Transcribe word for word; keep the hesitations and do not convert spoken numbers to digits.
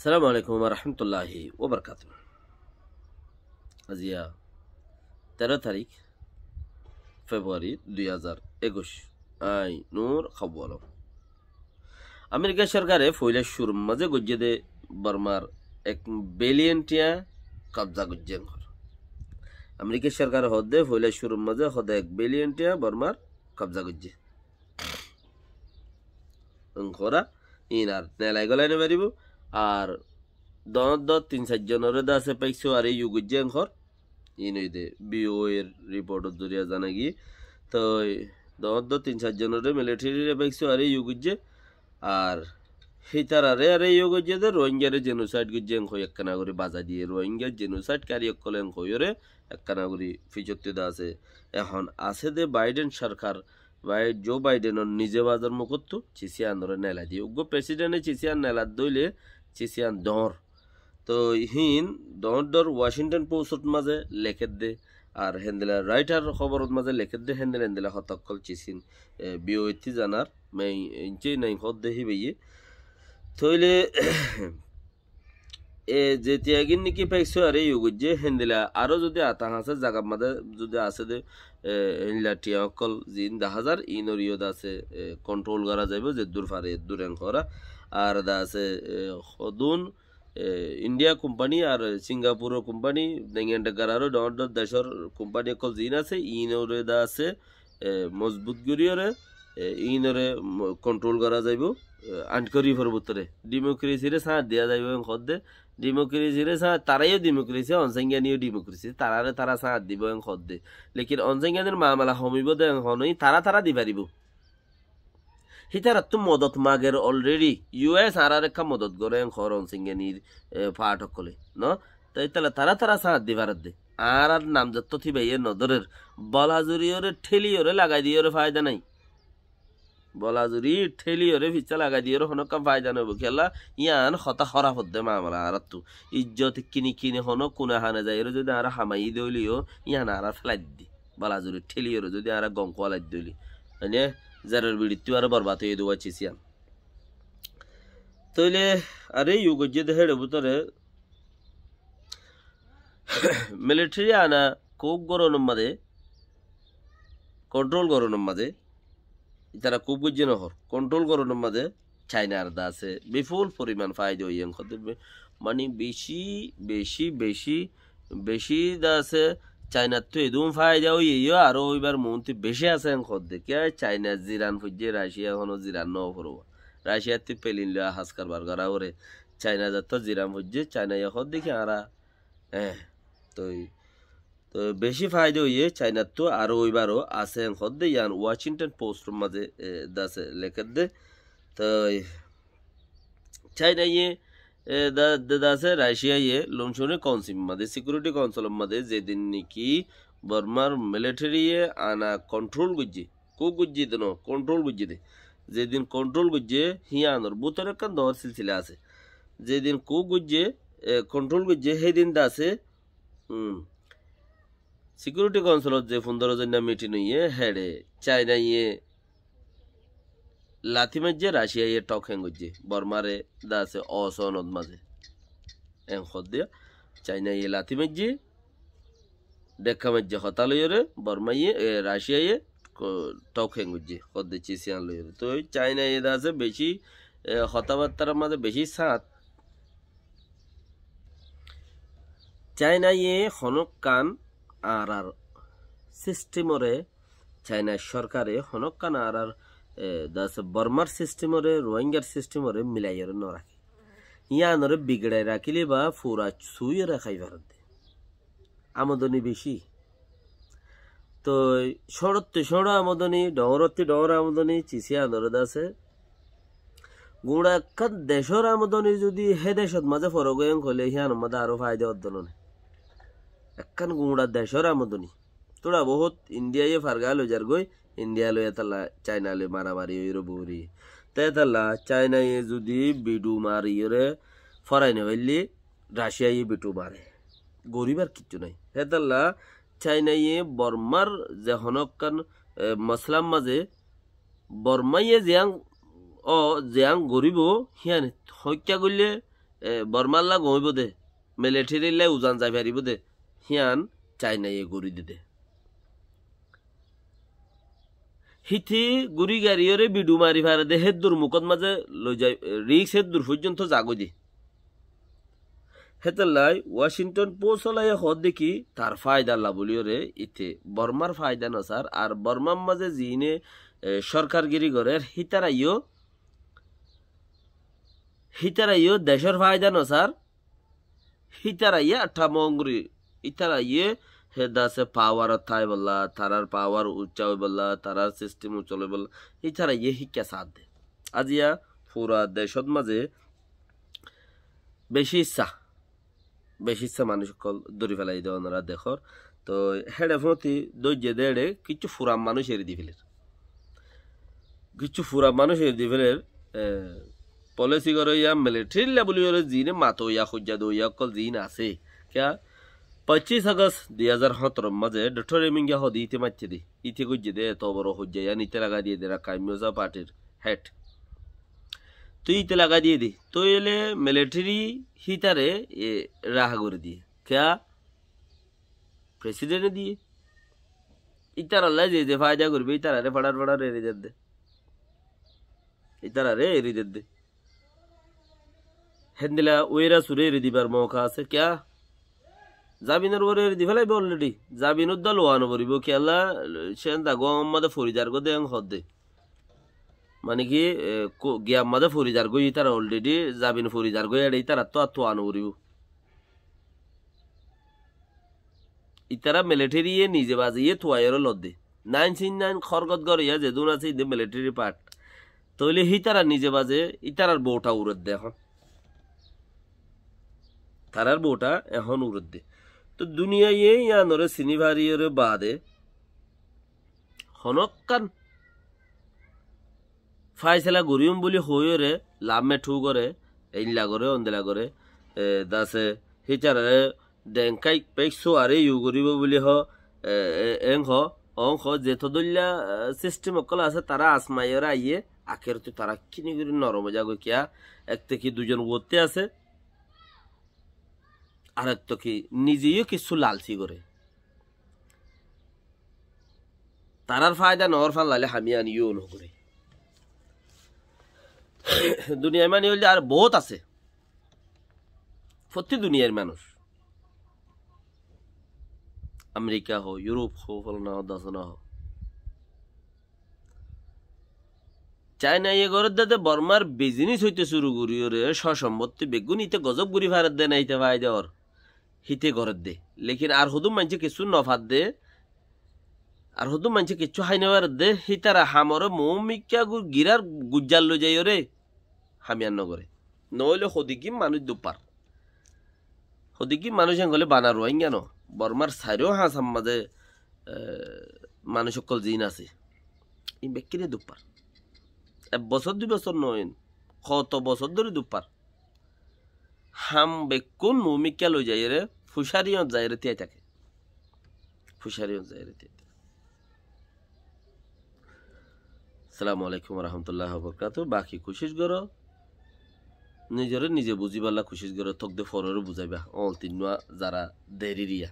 Assalamu alaikum warahmatulláhi wabarakátuhu. Aijja teró tarík Februari dui házar ekuic. Añí Nur Kawwalom. Amerika sorkare foila cúrur mazé goijjé dé Bormar ek biliyon tiañ kobza goijjé enkor. Amerika sorkare hoódde foila cúrur mazé hoódde ek biliyon tiañ Bormar kobza goijjé. Enkora iín ar nelai golai no faribó. Ar doñr doñr tin sair zonoré de asé paikcé ar yó goijjé enkor. Iín óilde B O A r riportor zoriya zana giyé. Toi doñr doñr tin sair zonoré militeri re paikcé ar yó goijjé. Ar hítararé ar yó goijjé de Rohingyare jenosaid goijjé enkoi ekkana gorí bazai diyé. Rohingya jenosaidkari ókkole enkoiyóre ekkana gorí ficottú de asé. Ehón asé de Baiden sorkar, Bai-, Joe Biden or nize bazar mukottú cis iyanore nelai diyé. Uggwá president e cis iyan neladde óile cis iyan doñr. Toi híin doñr doñr Washington Post ot mazé lekédde, ar héndilla Reuters hoborot mazé lekédde, héndilla héndilla hotá ókkol cis iín, e, B O A ttí zanar, mei ince nai hoódde híbaye. Tóile e, ze tiañgin niki paikcé ar yó goijjé, héndilla aró zodi ata hañsé zagar mazé zodi asé de, e, héndilla tiañ ókkol ziín daházar, iínor yó de asé, e, kontrol gora zaibó, zeddúr fare eddúr enkora. Ar de asé, e, hodún, e, India kumpani ar Singapuror kumpani, dengende gararó doñr doñr decór kumpani ókkol ziín asé, iínore de asé, e, mozbut goríyore, e, iínore mo-, kontrol gora zaibó, e, ankori forbotore. Dimokresire sáñt diya zaibó en hoódde. Dimokresire sáñt, tara yó dimokrasi, Onsangyani yó dimokrasi, tarare tara sáñt dibó en hoódde. Lekin Onsangyanir mamala homibó de en hoónoi, tara tara di faribó. Hítarattú modot mager already. U S añárar ekká modot goré en hoór Onsangyanir, e, faáth ókkole, no? Toi ítalla tara tara sáñt di faredde. Añárar namzottót híbaye nodórer. Bolazuriyóre, théliyoré lagai diyóre faida nái. Bolazuri, théliyoré fissá lagai diyóre honókkan faida noóibo. Kiyólla, yían hotá hóraf ódde mamala añárattú. Ijjot kini kini honó kuna hane zaiyóre zodi añára hamaiyí de óile yó, yían añára félai didde. Bolazuri, théliyoré zodi añára gom kuwalai dóile. Mane, zeror biçittú aró borbad óiye dé uwá cis iyan. Tóile, aré yó goijjé de héçe bútore, militeri ana kuk goronor mazé, kontrol goronor mazé, ítara kuk goijjé nohór, kontrol goronor mazé Cainar de asé biful foriman faida óiye en hoódde, be-, mani beci, beci, beci, beci de asé, Cainattú edún faida óiye yó, aró óibar muúntu beci asé en hoódde. Kiyá Caina ziran foijjé, Racia honó ziran no foribó. Raciattú pelin loi ahaz karbar gora fore. Caina zattó ziran foijjé, Cainaye hoódde ki añára, eh, toi, toi beci faida óiye, Cainattú aró óibaró asé en hoódde, yián Washington Post or mazé, eh, de asé lekédde. Toi Cainaye, e, da, da, da asé Raciaye Lomcone Kaunsil mazé, Sikiuriti Kaunsilor mazé, zedin niki Bormar militeriye ana kontrol goijjé, kuk goijjé de no, kontrol goijjé de. Zedin kontrol goijjé, híyanor bútore ekkán doñr silsila asé. Zedin kuk goijjé, e, kontrol goijjé, hédin de asé, um, Sikiuriti Kaunsilot ze fundoro zoinna mitin óiye, héçe Cainaye lati maijjé, Raciaye thok heng goijjé. Bormare de asé osonot mazé. En hoódde, Cainaye lati maijjé, dhekka maijjé hotá loiyóre, Bormaye, e, Raciaye ko-, thok heng goijjé, hoódde cis iyan loiyóre. Toi Cainaye de asé beci, e, hotábattar mazé beci sáñt. Cainaye honókkan añárar sistemore, Cainar sorkare honókkan añárar, e, de asé Bormar sistemore, Rohingyar sistemore milaiyóre no raké. Yíanore bigirai rakíle ba fura suiyóre hái faredde. Amodoni beci. Toi cóñçottú cóñço amodoni, dhoóñrottú dhoóñr amodoni, cis iyanore de asé. Guñça ekkán decór amodoni zodi hé decot mazé forok óiye hoilé híyanor mazé aró faida ódde no né. Ekkán guñça decór amodoni. Tóra bohút Indiaye farga loizar goi, India loi etalla Caina loi maramari óiyore buri. Te etalla Cainaye zodi bidu mariyore forai no faille, Raciaye bidu mare. Goribar kissú nai. Etalla Cainaye Bormar ze honókkan, e, moslar mazé Bormaye ziyán, o, ziyán goribo, híyan hoikká goille, e, Bormar lá gom óibo dé, military lá uzan zai faribó dé, híyan China ye gorí diyé dé. Híte gúri gariyóre bidu mari fare dé, héddur mukót mazé loi zai, risk héddur foijjonto zagói dé. Hétolla Washington Post ola ye hoódde ki, tar fáida lla buliyóre, ite Bormar fáida nosar, ar Bormar mazé ziíne, e, sorkargiri gorér, hítara yó, hítara yó decór fáida nosar, hítara ye atta mongri, hítara ye he dase power ot táibolla, tarar power ucca óibolla, tarar system ucca óibolla, hítara ye híkka saádde. Aziya fura decót mazé beci issá, beci issá manúic ókkol dóri félai dé onora dekór. Toi héçe fúñti dóijje dé éçe kiccú furan manúic eri di féler. Kiccú furan manúic eri di féler, e, policy goré yá military lla buliyóre ziíne mato yá hoijja dó yá ókkol ziín asé. Kiyá? Poccíc August dui házar háñtaror mazé Doctor Amin ge hoóde íte maicce dé, íte goijje dé, eto boro hoijja yían íte lagai diyé dé, Rakhine Muzza party r head. Toi íte lagai diyé dé. Toi óile military hítare, e, raha gorí diyé. Kiyá? President e diyé. Ítarallá ze ze fáida goríbo, ítarare façar façar eri dedde. Ítarare eri dedde. Héndilla Uera Sure eri dibar mouka asé. Kiyá? Zabinor uore eri di félaibo already. Zabin uddá luwa no foribó. Kiyólla, cén zagói ammá de fori zargói de en hoódde. Mane ki, e, ko-, giya ammá de fori zargói ítara already, zabin fori zargói éçe ítarattú ar tuwa no foribó. Ítara military ye nize baze ye tuwaiyóre lodde. Nine six nine hórgot goré yá zedún asé, inde military part. Tóile hítara nize baze, ítarar bouta uredde ehón. Tarar bouta ehón uredde. Toi duniyaiye yíanore sini fariyóre baade, honókkan fáisela goríyum buli hoóiyore, lamme thu gore, eilla gore, ondilla gore, e, dase, hítarare, dengkai pek suare yu goríbo buli ho, e, e, eng ho, ong ho, zeto dóilla, e, system ókkol asé, tara asmaiyore aiyé, akérottú tara kini gorí norom ói zagói kiyá, ek to ki duizon uotte asé, ar ek to ki nize yó kissú lalsi gore. Tarar fáida no ór fán laile hami ani yó no gorí. Duniyai mani óilde ar bout asé. Fottí duniyair manúic. Amerika ho, Yurop ho, folana ho, dasana ho. China ye gorédde de Bormar business óite cúru goríyore, só-sombottí beggún íte gozob gorí faredde né, íte fáida ór. Híte gorédde. Lekin ar hodún maincé kessú no fadde, ar hodún maincé kessú hái no faredde, hítara hamoré moómikká gu-, girár gujjal loi zaiyóre, hamiyan no goré. Noóile hodigín manúic duppar. Hodigín manúic engolé bana Ruáingga no. Bormar sairó hañsar mazé, e, manúic ókkol ziín asé. Iín bekkíne duppar. Ek bosór dui bosór noóin. Hoto bosór dóri duppar. Ham bekkún moómikká loi zaiyóre, fusáriyot zaiyóre tíai táke. Fusáriyot zaiyóre tíai táke. Assalamu alaikum warahmatullahi wabarakatuh. Baki kucíc goró. Nizoré nize buzíballa kucíc goró. Tókde fororé buzáiba. Óol tinnúa zara deri riya.